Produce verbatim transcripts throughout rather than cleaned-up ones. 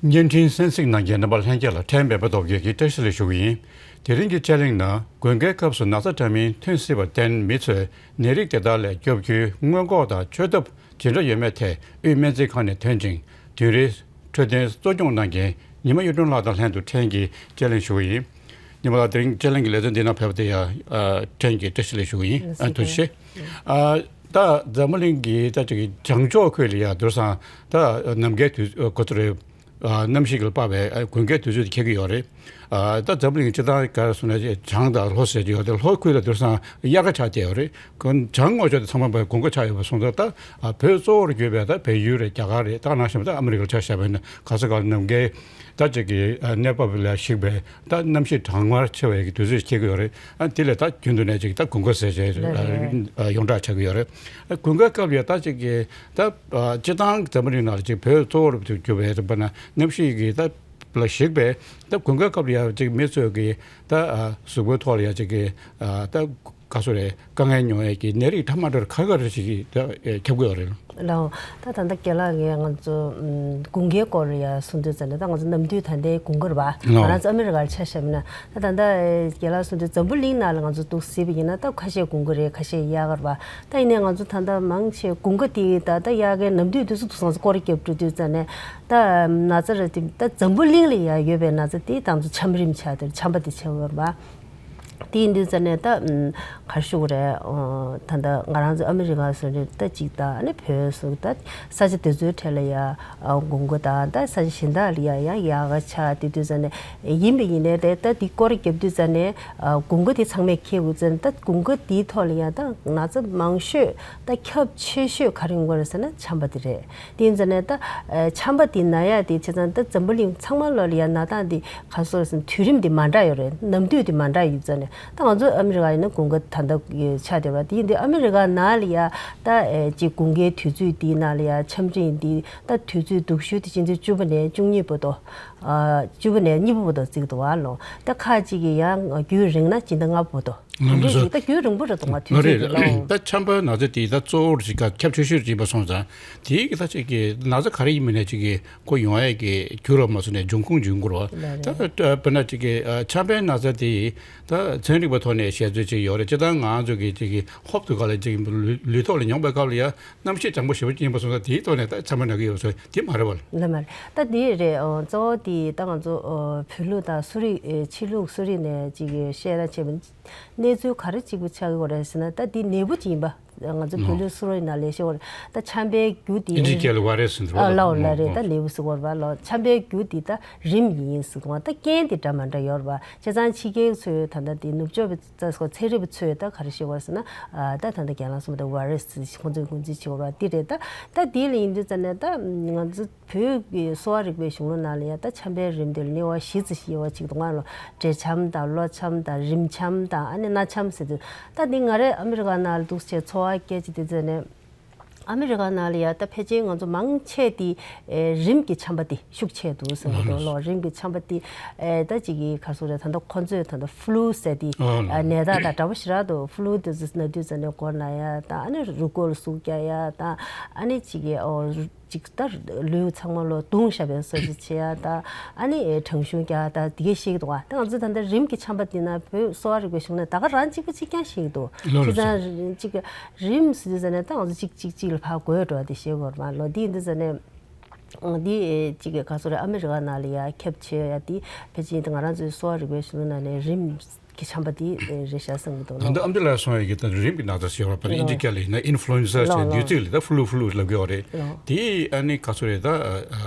བརྙན་འཕྲིན་གསན་གཟིགས་གནང་མཁན་རྣམ་པ་ལྷན་རྒྱས་ལ་ཕྲན་སྤེན་པ་རྡོ་རྗེ་གིས་བཀྲ་ཤིས་བདེ་ལེགས་ཞུ་གི་ཡིན། དེ་རིང་གི་དཔྱད་གླེང་ནང་དགུན་ཁའི་སྐབས་སུ་ན་ཚ་འདྲ་མིན་ཐོན་སྲིད་པར་བརྟེན་མི་ཚོས་ནད་རིགས་དེ་དག་ལས་སྐྱོབ་རྒྱུའི་སྔོན་འགོག་དང་བཅོས་ཐབས་ཇི་འདྲ་ཡོད་མེད་ཐད་དབུས་སྨན་རྩིས་ཁང་ནས་ཐོན་ཅིང་བདུན་རེའི་འཕྲོད་བསྟེན་གཙོ་སྐྱོང་གནང་མཁན་ཉི་མ་གཡུ་སྒྲོན་ལགས་དང་ལྷན་དུ་ཕྲན་གྱིས་དཔྱད་གླེང་ཞུ་གི་ཡིན། ཉི་མ་ལགས་དེ་རིང་དཔྱད་གླེང་གི་ལེ་ཚན་འདི་ནང་ཕེབས་པ་དེ་ཡང་ཕྲན་གྱིས་བཀྲ་ཤིས་བདེ་ལེགས་ཞུ་གི་ཡིན། ཐུགས་རྗེ་ཆེ། ཨ། ད་འཛམ་བུ་གླིང་གི་ད་ཅིག་བྱང་ཕྱོགས་ཁུལ་ལ་ཡ་དུར་སང་ད་ནམ་མཁའི་དུས་གོ་ཚོད་རེད། ཨ། གནམ་གཤིས་ཀྱི་སྤར་བའི་ཨ་དགུན་ཁའི་དུས་ཚོད་དེ་འཁེལ་གྱི་ཡོད་རེད། ཨ། ད་འཛམ་བུ་གླིང་སྤྱི་བཏང་ག་རེ་ཟེར་ན་བྱང་དང་ལྷོ་ཟེར་གྱི་ཡོད་དེ། ལྷོ་ཁུལ་ལ་དུར་སང་དབྱར་ཁ་ཆགས་བསྡད་ཡོད་རེད། ཁོ་བྱང་ངོས་ཕྱོགས་དེ་ཚང་མ་བར་དགུན་ཁ་ཆགས་ཡོད་པ་སོང་ཙང་། ད་ཨ་བོད་གཙོ་བོར་གྱུར་པའི་ད་བལ་ཡུལ་རེད། རྒྱ་གར་རེད། ད་ནང་བཞིན་ད་ཨ་མི་རི་ཀར་ཆ་བཞག་པ་ཡིན་ན་ག་ས་ག་ལ་ནམ་མཁའི་ད་ཅིག་གི་ཨ་གནས་བབ་ལ་གཞིགས་པའི་ད་གནམ་གཤིས་གྲང་དམར་ཆེ་བའི་གི་དུས་ཚོད་ཅིག་འཁེལ་གྱི་ཡོད་རེད། ཨ་དེ་ལས་ད་རྒྱུན་དུ་ནས་ཅིག་ད་དགུན་ཁ་ཟེར་བྱས་ལགས་རེད། ཨ་ཡོངས་གྲགས་ཆགས་ཀྱི་ཡོད་རེད། ཨ་དགུན་ཁའི་སྐབས་ལ་ད་ཅིག་གི་ད་ཨ་སྤྱི་བཏང་འཛམ་བུ་གླིང་ནང་ལ་ཅིག་བོད་གཙོ་བོར་གྱུར་པའི་རིམ་པ་ན་གནམ་གཤིས་ཀྱི་ད་ལ་གཞིགས་པའི་ད་དགུན་ཁའི་སྐབས་ལ་ཡ་ཅིག་མི་ཚོས་ཀྱི་ད་ཨ་གཟུགས་པོའི་ཐོག་ལ་ཡ་ཅིག་གི་ཨ་ད་ག་ཚོད་རེད། དཀའ་ངལ་མྱོང་ཡས་ཀྱི་ནད་རིགས་ཕྲ་མ་འདྲ་ག་ག་རེ་ཞིག་གིས་ད་ཨེ་ཁྱབ་ཀྱི་ཡོད་རེད། ལགས། ད་ད་ལྟ་རྒན་ལགས་ངས་ང་ཚོ་ཨམ་དགུན་ཁའི་སྐོར་ལ་ཡ་གསུང་དུས་ཙམ་ནས། ད་ང་ཚོ་ནམ་དུས་ད་ལྟའི་དགུན་ཁ་རེད་པ། ལགས། ང་རང་ཚོ་ཨ་མི་རི་ཀར་ཆ་བཞག་པ་ན། ད་ད་ལྟ་ཨེ་རྒན་ལགས་གསུང་དུས་འཛམ་བུ་གླིང་ནང་ལ་ང་ཚོ་འདུག་གཟིགས་པ་ཡིན་ན། ད་ཁ་ཤས་དགུན་ཁ་རེད། ཁ་ཤས་དབྱར་ཁ་རེད་པ། ད་ཡིན་ནའི་ང་ཚོ་ད་ལྟ་མང་ཆེ་དགུན་ཁ་དེ་ད་ད་དབྱར་ཁའི་ནམ་དུས་དུས་སུ་འདུག་སང་ཚོ་སྐོར་རྒྱབ་འགྲོ་དུས་ཙམ་ནས། ད་ན་ཚ་རེད་དེ། ད་འཛམ་བུ་གླིང་ལ་ཡ་ཡོད་པའི་ན་ཚ་དེ་ད་ང་ཚོ་ཆམ་རིམས་ཆགས་དེ། ཆམ་པ་དེ་ཆགས་ཡོད་རེད་པ། དེ་ཡིན་དུས་ཙམ་ནས་ད་ཨམ་ག་རེ་ཞུ་དགོས་རེད། ཨོ་ད་ལྟ་ང་རང་ཚོ་ཨ་མི་རི་ཀ་སོང་རེད། ད་ཅིག་ད་ཨ་ནི་བོད་སོང་ད་ས་ཆ་དེ་ཚོའི་གྲས་ལ་ཡ་ཨ་དགུན་ཁ་དང་། ད་ས་ཆ་གཞན་དག་ལ་ཡ་ཡང་དབྱར་ཁ་ཆགས་དེ་དུས་ཙམ་ནས་ཡིན་པ་ཡིན་ནའི། དེ་ད་དེ་སྐོར་རྒྱབ་དུས་ཙམ་ནས་ཨ་དགུན་ཁ་དེ་ཚང་མས་འཁེལ་དགོས་ཙམ། ད་དགུན་ཁ་དེའི་ཐོག་ལ་ཡ་ད་ན་ཚ་མང་ཤོས་ད་ཁྱབ་ཆེ་ཤོས་ག་རེ་ཡོང་གི་རེད་ཟེར་ན་ཆམ་པ་དེ་རེད། དེ་ཡིན་ཙང་ནས་ད་ཨ་ཆམ་པ་དེ་ན་ཡ་དེ་བྱས་ཙང་ད་འཛམ་བུ་གླིང་ཚང་མ་ལོག་ལ་ཡ་ན་སྟངས་དེ་ག་སོ་སོ་དུས་རིམ་དེ་མ་འདྲ་ཡོད་རེད། ནམ་དུས་དེ་མ་འདྲ་ཡོད་ཙང་ནས། ད་ང་ཚོ་ཨ་མི་རི་ཀ་ཡིན་ན་དགུན་ཁ་ད་ལྟ་ཆགས་བསྡད་པ་དེ་ཡིན་དུས། ཨ་མི་རི་ཀ་ནང་ལ་ཡ་ད་ཨེ་ཅིག་དགུན་ཁའི་དུས་ཚོད་དེའི་ནང་ལ་ཡ་ཆམ་རིམས་དེ་ད་དུས་ཚོད་སྡུག་ཤོས་དེ་ཕྱི་ཚེས་བཅུ་པ་ནས་བཅུ་གཉིས་བར་དུ། ཨ་བཅུ་པ་ནས་གཉིས་པ་བར་དུ་བརྩི་གི་འདུག་བ་ལོ། ད་ཁ་ཅིག་གིས་ཡང་རྒྱུན་རིང་ན་སྤྱི་ཟླ་ལྔ་པ་བར་དུ། ང་ཚོ་ད་རྒྱུན་རིང་པོ་རེད་འདུག་ང་། དུས་ཚོད་དེ་ལ། ད་ཆམ་པ་ན་ཚ་དེ་ད་གཙོ་བོར་ཅིག་ཁྱབ་ཆེ་ཤོས་ཅིག་ཡིན་པ་སོང་ཙང་། དེའི་གི་ད་ཅིག་གི་ན་ཚ་ག་རེ་ཡིན་མིན་ནས་ཅིག་གི་ཁོ་ཡོང་ཡས་ཀྱི་རྒྱུ་རོ་མ་སོང་ནས་འབྱུང་ཁུངས་འབྱུང་དགོས་རོ། ད་དཔེར་ན་ཅིག་གི་ཆམ་པའི་ན་ཚ་དེ་ད་ཚན་རིག་པའི་ཐོག་ནས་བཤད་ཚུལ་ཅིག་ཡོད་རེད། སྤྱིར་བཏང་ང་ཚོ་གི་ཅིག་གི་ཧོབ་ཏུ་ག་ལ་ཅིག་ལུས་ལུས་ཐོག་ལ་མྱོང་པའི་སྐབས་ལ་ཡ་གནམ་གཤིས་གྲང་མོ་ཞེ་པོ་ཅིག་ཡིན་པ་སོང་ཙང་། དེའི་ཐོག་ནས་ད་ཆམ་པ་ན་གི་ཡོད་སོང་། དེ་མ་རེད་བ། ལ་མ་རེད། ད་དེ་རེད། ཨོ་གཙོ་བོ་དེ་ད་ང་ཚོ་ཨོ་བོད་ལུགས་དང་གསོ་རིག་ཨེ་ཕྱི་ལུགས་གསོ་རིག་ནས་ཅིག་བཤད་ན་བྱས་པ་གནས་ཚུལ་ག་རེ་གཅིག་པུ་ཆགས་ཀྱི་ཡོད་རེད་ཟེར་ན། ད་འདི་ནད་འབུ་ཅིག་ཡིན་པ། ང་ཚོ་བོད་ལུགས་གསོ་རིག་ནང་ལས་ཤེས་པ་རེད། ད་ཆམ་པའི་རྒྱུ་འདི་ཨིན་ཇི་སྐད་ལ་བྷའི་རེ་སི་ཟེར་བ། ཨ་ལའོ་ལ་རེད། ད་ནད་འབུ་ཟེར་བ་རེད་པ་ལོ། ཆམ་པའི་རྒྱུ་འདི་ད་རིམས་ཡིན་ཟེར་གི་འདུག་ད་རྐྱེན་འདི་འདྲ་མ་འདྲ་ཡོད་རེད་པ། བྱས་ཙང་ཕྱི་རྒྱལ་ཚོས་ད་ལྟ་འདི་ནུབ་ཕྱོགས་པའི་ཚན་རིག་པ་ཚོས་ད་ག་རེ་བཤད་པ་རེད་ཟེར་ན། ཨ་ད་ད་ལྟ་རྒན་ལགས་གསུངས་པ་དང་བྷའི་རེ་སི་ཁོང་ཚོས་ངོས་འཛིན་བྱེད་པ་རེད་པ། འདི་རེད། ད་ད་འདི་ལ་ཡིན་དུས་ཙམ་ནས་ད་ང་ཚོ་བོད་ཀྱི་གསོ་བ་རིག་པའི་གཞུང་ལུགས་ནང་ལ་ཡ་ད་ཆམ་པའི་རིམས་དེ་ལ་དམྱལ་བ་བཞི་ཙམ་ཞིག་ཡོད་པ་ཅིག་འདུག་ག་ལོ། འབྲས་ཆམ་དང་གློ་ཆམ་དང་རིམས་ཆམ་དང་ཨ་ནི་སྣ་ཆམ་ཟེར་དུས། ད་འདི་ང་རེ་ཨ་མི་རི་ཀ་ནང་ལ་འདུག་སེ་འཚོ་བ་སྐྱེལ་ཅིག་དུས་ཙམ་ནས། ཨ་མི་རི་ཀ་ནང་ལ་ཡ་ད་ཕལ་ཆེར་ང་ཚོ་མང་ཆེ་དེ་ཨེ་རིམས་ཀྱི་ཆམ་པ་དེ་ཤུགས་ཆེ་འདུག་ཟེར་གི་འདུག་ལོ། རིམས་ཀྱི་ཆམ་པ་དེ་ཨེ་ད་ཅིག་གི་ག་རེ་ཟེར་དགོས་རེད། ད་ལྟ་ཁོ་ཚོས་ད་ལྟ་ཕུ་ལུ་ཟེར་དེ། ཨ་ནད་རྟགས་དང་འདྲ་པོ་ཞེ་དྲག་འདུག་ཕུ་ལུ་དེ་ཚོ་ན་དུས་ཙམ་ནས་མགོ་ན་ཡ་དང་། ཨ་ནི་རུས་ཁོག་ལ་ཟུག་རྒྱག་ཡ་དང་། ཨ་ནི་ཅིག་གི་ཨོ་ཅིག་ད་ལུས་ཚང་མ་ལོ་བརྡུངས་བཞག་པའི་བཟོ་ཅིག་བྱེད་ཡ་དང་། ཨ་ནི་ཨེ་གྲང་ཤུན་རྒྱག་ཡ་དང་། དེ་གས་ཤེས་ཀྱི་འདུག་ག་ད་ང་ཚོ་ད་ལྟ་རིམས་ཀྱི་ཆམ་པ་འདི་ན་བོད་གསོ་བ་རིག་པའི་གཞུང་ནས་ད་ག་རང་གཅིག་པ་གཅིག་རྐྱང་ཤེས་ཀྱི་འདུག་ལོ་རེ་བྱས་ཙང་ཅིག་རིམས་ཟེར་དུས་ཙམ་ནས་ད་ང་ཚོ་གཅིག་གཅིག་གཅིག་ལ་ཕར་འགོས་འགྲོ་བ་དེ་ཤེས་དགོས་རེད་པ་ལོ། འདི་ཡིན་དུས་ཙམ་ནས། འདི་ཅིག་ག་རེ་ཟེར་དགོས་རེད། ཨ་མི་རི་ཀ་ནང་ལ་ཡ་ཁྱབ་ཆེ་ཡ་དེ་ཕལ་ཆེར་ང་རང་ཚོའི་གསོ་བ་རིག་པའི་གཞུང་ལུགས་ནང་ནས་རིམས་ཀྱི་ཆམ་པ་དེ་རེད་ཤག་བསམ་གྱི་འདུག་ལོ། ད་ལྟ་ཨ་མདོ་ལགས་གསུངས་ཡ་གི་ད་རིམས་ཀྱི་ན་ཚ་ཟེར་བ་ཕ་ནི་ཨིན་ཇི་སྐད་ལ་ཡིན་ན་ཨིན་ཕུ་ལུ་ཨེན་ཛ་ཟེར་བདུད་རྩི་ལ་ད་ཕུ་ལུ་ཕུ་ལུ་ལབ་ཀྱི་ཡོད་རེད། དེ་ཨ་ནི་ག་རེ་ཟེར་དགོས་རེད། ད་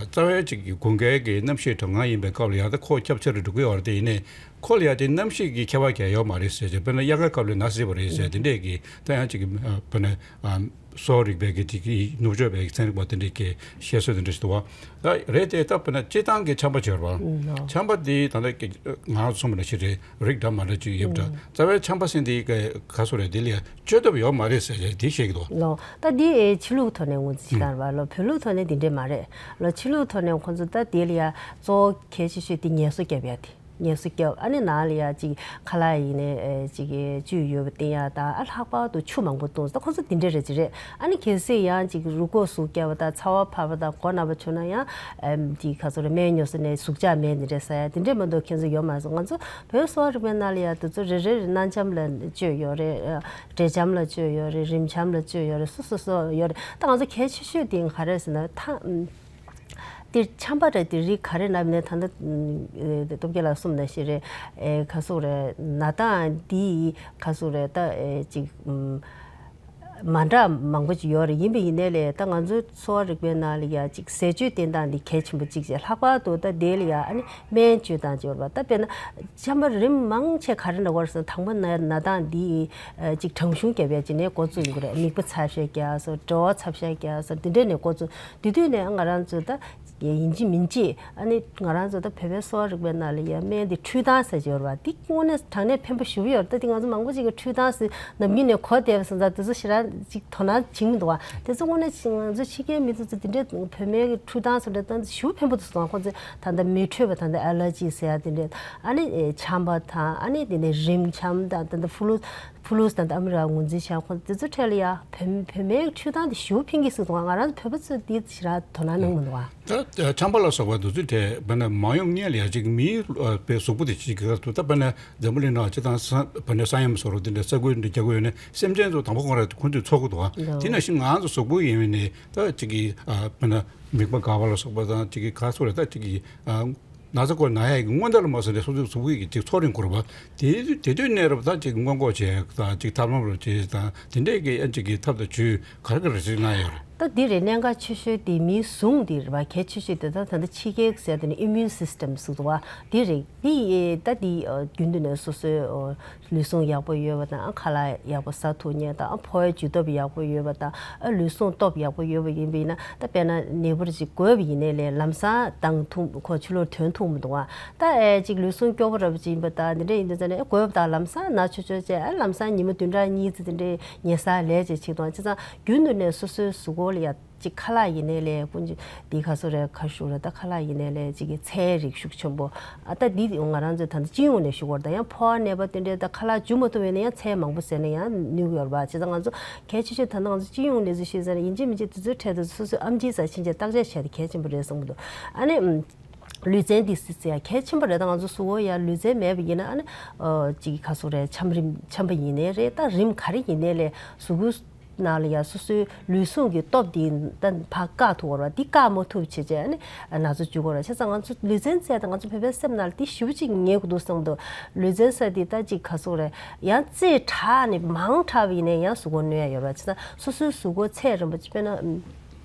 རྩ་བའི་ཅིག་གི་དགུན་ཁའི་གི་གནམ་གཤིས་གྲང་ངར་ཡིན་པའི་སྐབས་ལ་ཡ་ད་ཁོ་ཁྱབ་ཆེ་རུ་འགྲོ་གི་ཡོད་རེད། དེ་ཡིན་ནའི་ཁོ་ལ་ཡ་དེ་གནམ་གཤིས་ཀྱི་ཁྱད་པར་གང་ཡོད་མ་རེད་ཟེར་བྱས། དཔེར་ན་དབྱར་ཁའི་སྐབས་ལ་ན་སྲིད་པ་རེད་ཟེར། དེ་འདྲས་ཀྱི་ད་ཡང་ཅིག་གི་དཔེར་ན། གསོ་བ་རིག་པའི་གི་དེ་གི་ནུབ་ཕྱོགས་པའི་ཚན་རིག་པ་དེ་འདྲས་ཀྱི་བཤད་སྲོལ་དེ་འདྲ་ཞིག་འདུག་བ། ད་རེད་དེ། ད་དཔེར་ན་སྤྱིར་བཏང་གི་ཆམ་པ་ཅིག་ཡོད་རེད་པ། ཆམ་པ་དེ་ད་ལྟ་ང་རང་ཚོ་གསུངས་པ་ནང་བཞིན་རེད། རིགས་འདྲ་མ་འདྲ་ཅིག་ཡོད་པ་འདྲ། རྩ་བའི་ཆམ་པ་ཟེར་དེ་ག་ག་རེ་ཟེར་དགོས་རེད། དེ་ལ་ཡ་བཅོས་ཐབས་ཡོད་མ་རེད་ཟེར་བྱས་དེ་བཤད་ཀྱི་འདུག་བ། ལོ། ད་འདི་ཨེ་ཕྱི་ལུགས་ཐོག་ནས་ངོས་འཛིན་བྱེད་སྟངས་རེད་པ་ལོ། བོད་ལུགས་ཐོག་ནས་དེ་འདྲས་མ་རེད་ལོ། ཕྱི་ལུགས་ཐོག་ནས་ཁོང་ཚོ་ད་དེ་ལ་ཡ་གཙོ་བོ་གལ་ཆེ་ཤོས་དེ་ངལ་གསོ་རྒྱབ་ཡ་དེ། ངལ་གསོ་བརྒྱབ། ཨ་ནི་ནང་ལ་ཡ་ཅིག་ཁ་ལག་ཡིན་ནའི་ཨེ་ཅིག་གི་བཅུད་ཡོད་པ་བསྟེན་ཡ་དང་། ཨ་ལྷག་པར་དུ་ཆུ་མང་པོ་བཏུང་། ད་ཁོང་ཚོ་དེ་འདྲ་རེད་ཅིག་རེད། ཨ་ནི་གལ་སྲིད་ཡང་ཅིག་རུས་ཁོག་ཟུག་རྒྱབ་པ་དང་ཚ་བ་འཕར་བ་དང་མགོ་ན་བ་བྱུང་ན་ཡང་ཨེམ་ཅིག་ག་ཚོད་རེད། སྨན་ཉོ་ས་ནས་ཟུག་འཇགས་སྨན་དེ་འདྲ་ཟ་ཡ་དེ་འདྲ་མ་གཏོགས་ཁྱེད་ཚོ་ཡོད་མ་རེད། ང་ཚོ་བོད་གསོ་བ་རིག་པའི་ནང་ལ་ཡ་དེ་ཚོ་རེ་རེ་རེ་སྣ་འཆམ་ལ་བཅོས་ཡོད་རེད། འབྲས་ཆམ་ལ་བཅོས་ཡོད་རེད། རིམས་ཆམ་ལ་བཅོས་ཡོད་རེད། སོ་སོ་སོ་ཡོད་རེད། ད་ང་ཚོ་གལ་ཆེ་ཤོས་དེ་ག་རེ་ཟེར་ན་ཐ། དེ་ཆམ་པ་རེད། དེ་རིགས་ག་རེ་ན་ཡིན་ནའི་ད་ལྟ་ཨ་སྟོབས་རྒྱལ་ལགས་གསུངས་ནང་བཞིན་རེད། ཨེ་ག་ཟེར་རེད། ན་ཐང་འདི་ག་ཟེར་རེད། ད་ཨེ་ཅིག་ཨམ་མ་འདྲ་མང་པོ་ཅིག་ཡོད་རེད། ཡིན་པ་ཡིན་ནའི་ལས་ད་ང་ཚོའི་གསོ་བ་རིག་པའི་ནང་ལ་ཡ་ཅིག་ཟས་སྤྱོད་བསྟེན་སྟངས་འདི་གལ་ཆེན་པོ་གཅིག་བྱས། ལྷག་པར་དུ་ད་དེ་ལ་ཡ་ཨ་ནི་སྨན་སྤྱོད་སྟངས་ཅིག་ཡོད་རེད་པ། ད་དཔེར་ན་ཆམ་པ་རིམས་མང་ཆེ་ག་རེ་འདྲ་བོ་རེད་ཟེར་ན། དང་པོ་ན་ན་ཐང་འདི་ཨེ་ཅིག་གྲང་ཤུན་རྒྱབ་ཡ་ཅིག་ནས་འགོ་བཙུགས་ཡོང་གི་རེད། མིད་པ་ཚ་ཤས་རྒྱག་སོགས། གྲེ་བ་ཚ་ཤས་རྒྱག་སོགས། འདི་འདྲས་ནས་འགོ་བཙུགས། དེ་དུས་ནས་ང་རང་ཚོ་ད་ཡིན་གཅིག་མིན་གཅིག་ཨ་ནི་ང་རང་ཚོ་ད་བོད་པའི་གསོ་བ་རིག་པའི་ནང་ལ་ཡ་སྨན་དེ་འཕྲུལ་ཐང་ཟེར་གྱི་ཡོད་རེད་པ། འདི་དངོས་གནས་དྲང་གནས་ཕན་པོ་ཞེ་པོ་ཡོད་རེད། ད་དེ་ང་ཚོ་མང་པོ་ཅིག་གིས་འཕྲུལ་ཐང་ཟེར་ནམ་རྒྱུན་ནས་གོ་བསྡད་པ་སོང་ཙང་དེ་ཚོ་ཞེ་དྲག་ཅིག་དོ་སྣང་བྱེད་ཀྱི་མི་འདུག་བ། དེ་ཚོ་དངོས་གནས་ང་ཚོ་ཕྱི་རྒྱལ་མི་ཚོ་ཚོ་དེ་འདྲའི་བོད་སྨན་གྱི་འཕྲུལ་ཐང་སོགས་འདྲ་ད་ཞེ་པོ་ཕན་པོ་འདུག་སོང་། ཁོང་ཚོས་ད་ལྟ་མི་འཕྲོད་པ་ད་ལྟ་ཨེ་ལར་ཇི་ཟེར་ཡ་དེ་འདྲ། ཨ་ནི་ཆམ་པ་དང་། ཨ་ནི་དེ་ནས་རིམས་ཆམ་དང་། ད་ལྟ་ཕུ་ལུ་ཕུ་ལུ་ད་ལྟ་ཨ་མི་རི་ཀ་ངོས་འཛིན་བྱས། ཁོང་དེ་ཚོ་གྲས་ལ་ཡ་བོད་བོད་སྨན་འཕྲུལ་ཐང་དེ་ཞེ་པོ་ཕན་གྱི་ཟེར་འདུག་ང་རང་ཚོ་བོད་པ་ཚོས་འདི་ཞེ་དྲག་དོ་སྣང་གནང་མི་འདུག་ཨ། ད་ཆམ་པ་ལ་སོགས་པ་འདི་ཚོའི་གྲས་དཔེར་ན་མ་ཡོང་སྔོན་ལ་ཡ་ཅིག་མིའི་ཨ་པའི་གཟུགས་པོ་དེ་ཅིག་ག་ཚོད། ད་དཔེར་ན་འཛམ་བུ་གླིང་ནང་སྤྱིར་བཏང་ས་དཔེར་ན་ས་ཡོམ་སོགས་རོ་དེ་འདྲ་ས་འགུལ་འདི་རྒྱག་གི་ཡོད་ན་སེམས་ཅན་ཚོ་དང་པོ་ཁོང་རང་ཁོང་ཚོས་འཚོ་གི་འདུག་ཨ། དེ་ནང་བཞིན་ང་ཚོ་གཟུགས་པོ་ཡིན་ནའི་ད་ཅིག་གི་ཨ་དཔེར་ན་མིད་པ་འགག་པ་ལ་སོགས་པ་དང་། ཅིག་གི་ག་ཚོད་རེད། ད་ཅིག་གི་ཨ། ན་ཚ་ཁོ་ན་ཡ་གི་སྔོན་བརྡ་ལ་མ་སོང་ནས་སོ་སོའི་གཟུགས་པོ་གི་ཅིག་ཚོར་རིང་འཁོར་བ། དེ་དེ་དུས་གནས་རབས་ད་ཅིག་སྔོན་འགོག་བྱས་དང་། ཅིག་ཐབས་ལམ་རོགས་བྱས་དང་། དེ་འདྲས་ཀྱི་ཨ་ཅིག་གི་ཐབས་དང་ཇུས་ག་རེ་ག་རེ་ཞིག་གནང་ཡོད་རེད། ད་འདི་རེད། གནད་འགག་ཆེ་ཤོས་དེ་མིའི་ཟུངས་འདི་རེད་བ། གལ་ཆེ་ཤོས་དེ་ད་ད་ལྟ་ཕྱི་རྒྱལ་ཟེར་དེ་ནི་ཨི་མིའུན་སིས་ཊམ་ཟེར་འདུག་བ། འདི་རེད། འདི་ད་འདི་རྒྱུན་དུ་ནས་སོ་སོའི་ལུས་ཟུངས་ཡག་པོ་ཡོད་པ་དང་། ཨ་ཁ་ལག་ཡག་པོ་ཟ་ཐུབ་མཁན་དང་། ཨ་ཕོ་བའི་འཇུ་སྟོབས་ཡག་པོ་ཡོད་པ་དང་། ཨ་ལུས་ཟུངས་སྟོབས་ཡག་པོ་ཡོད་པ་ཡིན་པ་ཡིན་ན། ད་དཔེར་ན་ནད་འབུ་རེ་ཅིག་འགོས་པ་ཡིན་ནའི་ལས་ལམ་སང་ལྡང་ཐུབ། ཁོ་ཕྱི་ལོགས་ཐོན་ཐུབ་མི་འདུག་ཨ། ད་ཨེ་ཅིག་ལུས་ཟུངས་སྐྱོ་པོ་ར་བ་ཅིག་ཡིན་པ་དང་འདི་འདྲ་ཡིན་དུས་ཙང་ནས་ཨེ་འགོས་པ་དང་ལམ་སང་ན་ཆོག་ཆོག་བྱས། ཨ་ལམ་སང་ཉི་མ་བདུན་ཕྲག་གཉིས་ཙམ་དེ་འདྲའི་ཉལ་སར་ལས་བྱས་བྱེད་དང་། བྱས་ཙང་རྒྱུན་དུ་ནས་སོ་སོའི་གཟུགས་པོ་ལ་ཡ་ཅིག་ཁ་ལག་ཡིན་ནའི་ལས་ཀུན་གྱི་འདི་ག་ཚོད་རེད། ག་ཞུ་རེད། ད་ཁ་ལག་ཡིན་ནའི་ལས་ཅིག་གི་ཚལ་རིགས་ཤུགས་ཆེན་པོ། ཨ་ད་འདི་ང་རང་ཚོས་ད་ལྟ་སྤྱི་ཡོངས་ནས་ཞུ་དགོས་རེད། ད་ཡང་ཕོ་བ་ནད་པ་དེ་འདྲའི་ད་ཁ་ལག་འཇུ་མ་ཐུབ་པ་ཡིན་ན་ཡང་ཚལ་མང་པོ་ཟས་ན་ཡང་ནུས་ཀྱི་ཡོད་རེད་པ། བྱས་ཙང་ང་ཚོ་གལ་ཆེ་ཤོས་ད་ལྟ་ང་ཚོ་སྤྱི་ཡོངས་ནས་ཚོ་ཤེས་ཚར་ཡིན་གཅིག་མིན་གཅིག་དེ་ཚོའི་གྲས་དེ་ཚོ་སོ་སོའི་ཨེམ་ཆི་ཟ་ཕྱིན་ཆད་བརྟག་དཔྱད་བྱས་ཏེ་གལ་ཆེན་པོ་རེད་བསམ་གྱི་འདུག་ཨ་ནི་ལུས་རྩལ་འདི་སྲིད་ཚེ་ཡང་གལ་ཆེན་པོ་རེད། ད་ང་ཚོ་གཟུགས་པོ་ཡང་ལུས་རྩལ་མེད་པ་ཡིན་ན། ཨ་ནི་ཨ་ཅིག་ག་ཟེར་རེད། ཆམ་རིམས་ཆམ་པ་ཡིན་ནའི་རེད། ད་རིམས་ག་རེ་ཡིན་ནའི་ལས་གཟུགས་པོ་ནང་ལ་ཡང་སོ་སོའི་ལུས་ཟུངས་ཀྱི་སྟོབས་འདི་ད་ཕར་བཀག་ཐུབ་དགོས་རེད་པ། འདི་བཀག་མ་ཐུབ་བྱས་བྱས་ཨ་ནི་ན་ཚ་འཇུག་གི་རེད་པ། བྱས་ཙང་ང་ཚོ་ལུས་རྩལ་རྩེད་དང་ང་ཚོ་བོད་པའི་སེམས་ནང་ལ་འདི་ཞེ་པོ་ཅིག་ངེས་དགོས་འདུག་བསམ་འདུག་ལུས་རྩལ་ཟེར་འདི་ད་ཅིག་ག་ཟེར་རེད། ཡང་རྩེད་དྲགས་ནས་མང་དྲགས་པ་ཡིན་ནའི་ཡང་གཟུགས་པོ་གནོད་ཡ་ཡོད་རེད་པ། བྱས་ཙང་སོ་སོའི་གཟུགས་པོ་ཚད་རན་པོ་ཅིག་དཔེར་ན་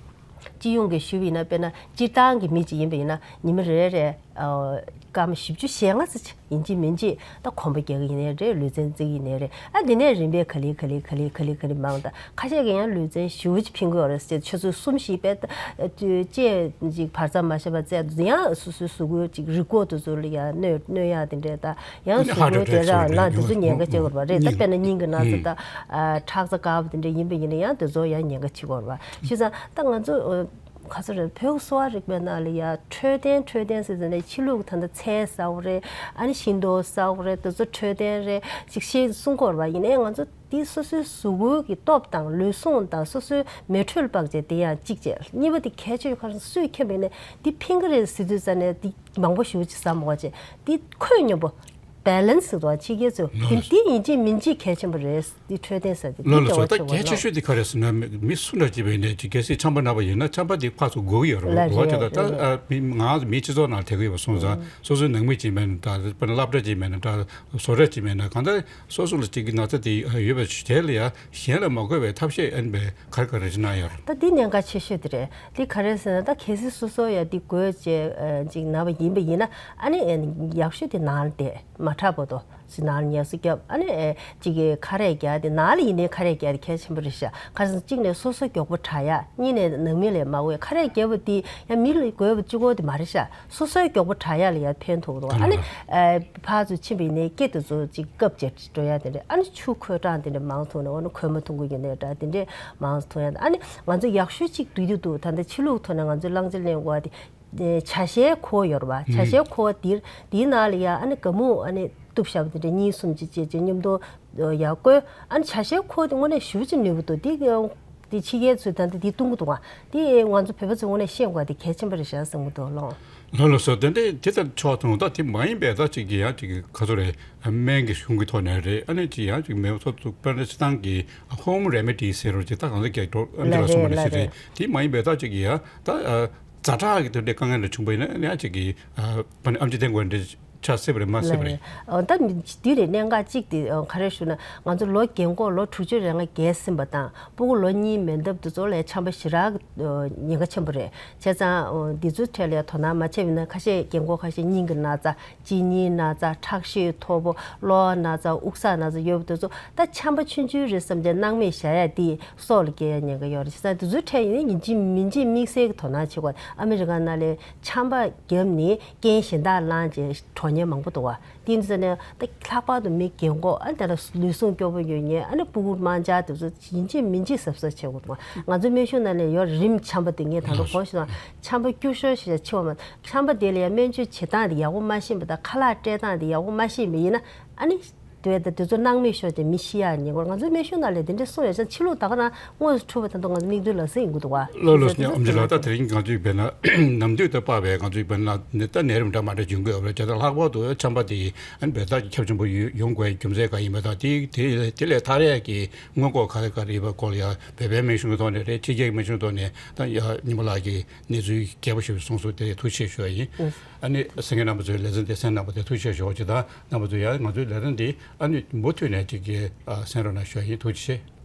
སྤྱི་ཡོངས་ཀྱི་ཞུས་པ་ཡིན་ན། དཔེར་ན་སྤྱིར་བཏང་གི་མི་ཅིག་ཡིན་པ་ཡིན་ན་ཉི་མ་རེ་རེ་ཨ་སྐར་མ་བཞི་བཅུ་ཞེ་ལྔ་ཙམ་ཅིག་ཡིན་གཅིག་མིན་གཅིག་ད་གོམ་པ་རྒྱག་གི་ཡིན་ནའི་རེད། ལུས་རྩལ་རྩེ་གི་ཡིན་ནའི་རེད། ཨ་དེ་ནས་རིམ་པས་ག་ལེ་ག་ལེ་ག་ལེ་ག་ལེ་ག་ལེ་མང་། ད་ཁ་ཤས་ཀྱིས་ཡང་ལུས་རྩལ་ཞེ་པོ་ཅིག་ཕན་གྱི་ཡོད་རེད་ཟེར། ཆུ་ཚོད་གསུམ་བཞི་པའི་ད་ཅེས་ཅིག་བར་མཚམས་མ་བཞག་པར་རྩེ་དུས་ཡང་སོ་སོའི་གཟུགས་པོའི་ཅིག་རུས་ཁོག་དེ་ཚོ་ལ་ཡང་གནོད་གནོད་ཡག་དེ་འདྲས། ད་ཡང་གཟུགས་པོའི་དེ་རང་ལ་དེ་ཚོ་ཉེན་ཁ་ཆེ་གི་རེད་པ། རེད། ད་དཔེར་ན་སྙིང་གི་ན་ཚ་དང་ཨ་ཁྲག་རྩ་འགག་པ་དེ་འདྲས་ཡིན་པ་ཡིན་ན་ཡང་དེ་ཚོ་ཡང་ཉེན་ཁ་ཆེ་གི་རེད་པ། བྱས་ཙང་ད་ང་ཚོ་ག་ཚོད་རེད། བོད་གསོ་བ་རིག་པའི་ནང་ལ་ཡ་འཕྲོད་བསྟེན་འཕྲོད་བསྟེན་ཟེར་ཟེར་ནས་ཕྱི་ལུགས་ད་ལྟ་ཚལ་ཟ་བ་རེད། ཨ་ནི་ཤིང་ཏོག་ཟ་བ་རེད། དེ་ཚོ་འཕྲོད་བསྟེན་རེད་ཅིག་ཤེས་གསུང་གི་ཡོད་རེད་པ། ཡིན་ནའི་ང་ཚོ་འདི་སོ་སོའི་གཟུགས་པོའི་གི་སྟོབས་དང་ལུས་ཟུངས་དང་སོ་སོའི་མེ་དྲོད་ལ་དཔག་བྱས་དེ་ཡང་གཅིག་བྱས། གཉིས་པ་དེ་གལ་ཆེ་ཤོས་ག་རེ་སུས་མཁྱེན་པ་ཡིན་ནའི་འདི་ཕན་གི་རེད་ཟེར་དུས་ཙ་ནས་འདི་མང་པོ་ཞེ་པོ་ཅིག་ཟ་མ་དགོས་བྱས། འདི་ཁོད་སྙོམས་པོ་བེ་ལན་སི་ཟེར་བ་ཕྱི་རྒྱལ་ཚོས་འདི་འདི་ཡིན་གཅིག་མིན་གཅིག་གལ་ཆེན་པོ་རེད། འདི་འཕྲོད་བསྟེན་ཟེར་དེ་ལ་འདི་ལ་སོགས་ད་གལ་ཆེ་ཤོས་དེ་ག་རེ་ཟེར་ན། མི་སུ་འདྲ་ཅིག་བས་ནས་ཅིག་གལ་སྲིད་ཆམ་པ་ན་བ་ཡིན་ན་ཆམ་པ་དེ་ཕར་ཚུར་འགུལ་གི་ཡོད་རེད། ལ་འགྲོ་བ་རེད་དེ་ད་ད་རེད། ཨ་མི་ང་མི་སྤྱི་ཚོགས་ནང་ཐེ་གི་ཡོད་པ་སོང་ཙང་སོ་སོའི་ནང་མི་ཅིག་མེད་ན་འདྲ། དཔེར་ན་སློབ་གྲྭ་ཅིག་མེད་ན་འདྲ། བཟོ་གྲྭ་ཅིག་མེད་ན་གང་ལྟར་སོ་སོ་ལ་ཅིག་གི་ན་ཚ་དེ་ཡོད་པ་དེ་ལ་ཡ་གཞན་ལ་མ་འགོས་པའི་ཐབས་ཤེས་ཨན་པའི་ག་རེ་ག་རེ་ཅིག་གནང་ཡོད་རེད། ད་འདི་གནད་འགག་ཆེ་ཤོས་དེ་རེད། འདི་ག་རེ་ཟེར་ན་ད་གལ་སྲིད་སོ་སོ་ཡ་འདི་འགོས་བྱས་ཅིག་ན་བ་ཡིན་པ་ཡིན་ན་ཨ་ནི་ཡག་ཤོས་དེ་ནང་ལ་བསྡད་མ་དྲག་པོ་དོ། ཅིག་ནང་ལ་ངལ་གསོ་བརྒྱབ། ཨ་ནི་ཨེ་ཅིག་གི་ཁ་རས་རྒྱག་དེ་ནང་ལ་ཡིན་ནའི་ཁ་རས་རྒྱག་དེ་གལ་ཆེན་པོ་རེད་ཤག་ག་རེ་ཟེར་ན་གཅིག་ནས་སོ་སོ་མགྱོགས་པོ་དྲག་ཡ། གཉིས་ནས་ནང་མི་ལ་མ་འོས། ཁ་རས་རྒྱག་པ་དེ་ཡང་མི་ལ་འགོས་པ་གཅིག་པོ་དེ་མ་རེད་ཤག་སོ་སོའི་མགྱོགས་པོ་དྲག་ཡ་ལ་ཡ་ཕན་ཐོགས་འདུག་ཨ་ནི་ཨེ་ཕར་ཚུར་ཕྱིན་པ་ཡིན་ནའི་སྐེ་དེ་ཚོ་ཅིག་བཀབ་བྱས་འགྲོ་ཡ་དེ་འདྲ། ཨ་ནི་ཆུ་ཁོལ་གྲང་དེ་འདྲ་མང་འཐུང་ནས་འོ་ན་ཁོལ་མ་འཐུང་གི་ཡོད་ནའི་འདྲ་དེ་འདྲས་མང་འཐུང་ཡ། ཨ་ནི་ང་ཚོ་ཡག་ཤོས་ཅིག་འགྲིག་གི་འདུག་ད་ལྟ་ཕྱི་ལུགས་ཐོག་ནས་ང་ཚོས་གླང་ཆེན་ལེན་དགོས་པ་དེ། ཨེ་ཇ་ཤའི་ཁུ་བ་ཡོད་རེད་བ། ཇ་ཤའི་ཁུ་བ་འདིར་འདིའི་ནང་ལ་ཡ་ཨ་ནི་ག་མུ་ཨ་ནི་གཏུབ་བཞག་པ་དེ་འདྲ་གཉིས་གསུམ་ཅིག་བྱས་བྱས་མཉམ་དུ་ཡ་བསྐོལ། ཨ་ནི་ཇ་ཤའི་ཁུ་བ་དེ་དངོས་གནས་ཞེ་པོ་ཅིག་ནུས་པ་འདུག་དེ་དེ་ཕྱི་རྒྱལ་ཚོས་ད་ལྟ་དེ་བཏུང་གི་འདུག་བ། དེ་ང་ཚོ་བོད་པ་ཚོས་དངོས་གནས་ཤེས་དགོས་པ་དེ་གལ་ཆེན་པོ་རེད་ཤག་བསམ་གྱི་འདུག་ལོ། ལགས་ལགས་སོ། དེ་འདྲ་དེ་ལྟར་ཆོག་ཐུང་ད་དེ་མ་ཡིན་པའི་ད་ཅིག་གི་ཡང་ཅིག་གི་ག་ཚོད་རེད། སྨན་གྱི་གཞུང་གི་ཐོག་ནས་རེད། ཨ་ནི་ཅིག་ཡང་ཅིག་མེད་པ་ཚོ་ཚུགས་པ་ནི་སྤྱི་བཏང་གི་ཧོམ་རེ་མེ་ཌི་ཟེར་རོ་ཅིག་ད་གང་ཟེར་གྱི་འགྲོ་ཨ་འདི་ལ་ལ་སོང་བ་རེད་ནི་ལ་ཞིག་རེད། རེད། དེ་མ་ཡིན་པའི་ད་ཅིག་གི་ཡང་ད་ཛ་དྲག་གི་དེ་འདྲའི་དཀའ་ངལ་ལ་བྱུང་བ་ཡིན་ན་ཡང་ཅིག་གི་ཨ་ཨ་ནི་ཨམ་ཆི་ཐེན་གོ་འདྲ་ཆ་སྲིད་པ་རེད་མ་སྲིད་པ་ལགས་རེད། རེད། ཨ་ད་མི་དུས་རེ་གནད་འགག་གཅིག་དེ་ཨ་ག་རེ་ཞུ་ན། ང་ཚོ་ལོ་རྒན་འཁོགས་ལོ་དྲུག་ཅུ་རེ་ལྔ་བརྒལ་ཟིན་པ་དང་སྤུ་གུ་ལོ་གཉིས་མན་འདབ་དེ་ཚོ་ལ་ཆམ་པ་ཞེ་དྲག་ཨ་ཉེན་ཁ་ཆེན་པོ་རེད། བྱས་ཙང་ཨ་འདི་ཚོའི་ཐད་ལ་ཡང་དོ་སྣང་མ་བྱས་པ་ཡིན་ན་ཁ་ཤས་རྒན་འཁོགས་ཁ་ཤས་སྙིང་གི་ན་ཚ། གཅིན་སྙིའི་ན་ཚ། ཁྲག་ཤེད་མཐོ་པོ། གློ་བ་ན་ཚ། དབུགས་བསགས་ན་ཚ་ཡོད་པ་དེ་ཚོ་ད་ཆམ་པ་ཆུང་ཆུང་རེད་བསམ་བྱས་སྣང་མེད་བཞག་ཡ་དེ་སྲོག་ལ་སྐྱེལ་ཡ་ཉེན་ཁ་ཡོད་རེད། བྱས་ཙང་དེ་ཚོའི་ཐད་ཡིན་ན་ཡིན་གཅིག་མིན་གཅིག་དམིགས་བསལ་གྱི་དོ་སྣང་བྱེད་དགོས། ཨ་མི་རི་ཀ་ནང་ལ་ཆམ་པ་བརྒྱབ་ནས་རྐྱེན་གཞན་དག་བསླངས་བྱས་གྲོངས་མཁན་མང་པོ་འདུག་བ། དེ་ཡིན་ཙང་ནས་ད་ལྷག་པར་དུ་མི་རྒན་འཁོགས། ཨ་ནི་ད་ལྟ་ལུས་ཟུངས་སྐྱོ་པོ་ཡོད་མཁན། ཨ་ནི་སྤུ་གུ་དམར་འབྱར་དེ་ཚོ་ཡིན་གཅིག་མིན་གཅིག་གཟབ་གཟབ་བྱེད་དགོས་འདུག་ང་ཚོའི་སྨན་གཞུང་ནང་ལ་ཡོད་རིམས་ཆམ་པ་དེ་ངས་ད་དུང་གོ་ཤེས་སོང་། ཆམ་པ་སྐྱུར་ཞོར་ཞིག་ལ་འཆི་བ་མ། ཆམ་པ་དེ་ལ་ཡང་སྨན་བཅོས་བྱེད་སྟངས་དེ་ཡག་པོ་མ་ཤེས་པ་དང་། ཁ་ལག་སྤྲད་སྟངས་དེ་ཡག་པོ་མ་ཤེས་པ་ཡིན་ན། ཨ་ནི་དེ་དེ་ཚོ་སྣང་མེད་ཤོར་ཏེ་མི་ཤི་ཡག་ཉེན་ཁ། ང་ཚོའི་སྨན་གཞུང་ནང་ལ་དེ་འདྲ་གསུངས་ཡོད་ཙང་ཕྱི་ལོགས་ད་ག་རང་དངོས་སུ་འཁྲུལ་བ་ད་དུང་ང་ཚོ་མིག་མདུན་ལ་གཟིགས་ཡོང་གི་འདུག་བ། ལགས་ལགས་སོ། ཨམ་ཆི་ལགས། ད་དེ་རིང་ང་ཚོའི་དཔེར་ན་ནམ་དུས་དང་བསྟུན་པའི་ང་ཚོའི་དཔེར་ན་ད་ནད་རིམས་འདྲ་མི་འདྲ་བྱུང་གི་ཡོད་རེད། བྱས་ཙང་ལྷག་པར་དུ་ཆམ་པ་དེ་ཨ་ནི་བོད་ལ་ཁྱབ་ཆེན་པོ་ཡོང་དགོས་རྒྱུ་མཚན་གང་ཡིན་པ་དང་། དེ་དེ་དེ་ལས་ཐར་ཡག་གི་སྔོན་འགོག་ག་རེ་ག་རེ་ཡིན་པའི་སྐོར་ལ་ཡང་བོད་པའི་སྨན་གཞུང་གི་ཐོག་ནས་རེད། ཕྱི་རྒྱལ་གྱི་སྨན་གཞུང་ཐོག་ནས་ད་ཡ་ཉི་མ་ལགས་ཀྱིས་གནས་ཚུལ་རྒྱས་པོ་ཞིག་གསུངས་སོང་། དེ་ཐུགས་རྗེ་ཆེ་ཞུ་བ་ཡིན། ཨ་ནི་གསན་མཁན་རྣམ་པ་ཚོས་ལེ་ཚན་དེ་གསན་གནང་བ་དེ་ཐུགས་རྗེ་ཆེ་ཞུ་བ་ཅིག་དང་། རྣམ་པ་ཚོས་ཡང་ང་ཚོའི་ལེ་ཚན་འདི་ཨ་ནི་མུ་མཐུད་ནས་ཅིག་གིས་ཨ་གསན་རོགས་གནང་ཞུ་བ་ཡིན། ཐུགས་རྗེ་ཆེ།